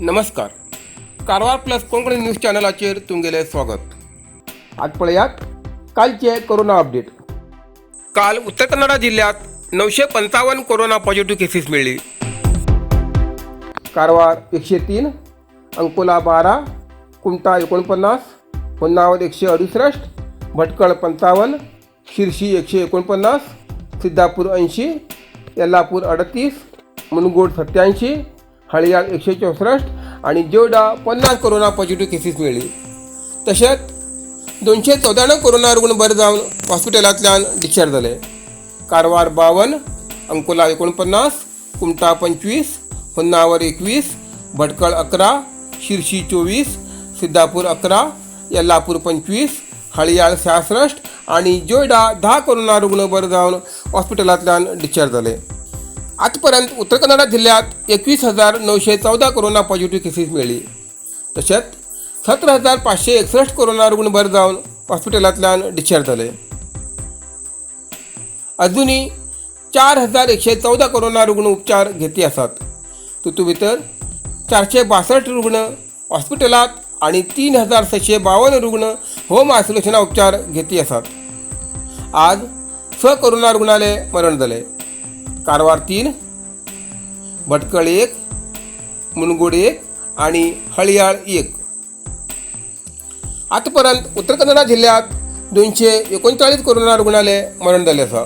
नमस्कार, Karwar plus Konkani news चॅनलाचेर तुमगेलें स्वागत. आज पळयात कालचे कोरोना अपडेट. काल उत्तर कन्नडा जिल्ह्यात 955 कोरोना पॉझिटिव्ह केसीस मेळ्ळी. कारवार 103, अंकोला 12, कुमठा 49, होन्नावर 168, भटकळ 55, शिरशी 149, सिद्धापूर 80, यल्लापूर 38, मुनगोड 87, हळियाळ 164 आणि जोडा 50 कोरोना पॉझिटिव्ह केसीस मेळ्ळी. तशेंच 294 कोरोना रुग्ण बरे जावन हॉस्पिटलांतल्यान डिस्चार्ज जाले. कारवार 52, अंकोला 49, कुमठा 25, होन्नावर 21, भटकळ 11, शिरशी 24, सिद्धापूर 11, यल्लापूर 25, हळियाळ 66 आणि जोयडा 10 कोरोना रुग्ण बरे जावन हॉस्पिटलांतल्यान डिस्चार्ज जाले. आतापर्यंत उत्तर कन्नडा जिल्ह्यात 21,914 कोरोना पॉझिटिव्ह केसीस मेळ्ळी. तशेंच 17,561 कोरोना रुग्ण बरे जावन हॉस्पिटलांतल्यान डिस्चार्ज जाले. अजुनूय 4114 कोरोना रुग्ण उपचार घेती आसात. तितूंत भितर 462 रुग्ण हॉस्पिटलांत आनी 3652 रुग्ण होम आयसोलेशना उपचार घेती आसात. आज स कोरोना रुग्णाले मरण जालें. कारवार 3, भटकळ 1, मुनगोड 1 आणि हळियाळ 1. आतापर्यंत उत्तर कन्नडा जिल्ह्यात 239 कोरोना रुग्णाले मरण जालें आसा.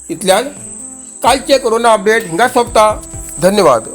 इतल्यान कालचे कोरोना अपडेट हिंगा सोंपता. धन्यवाद.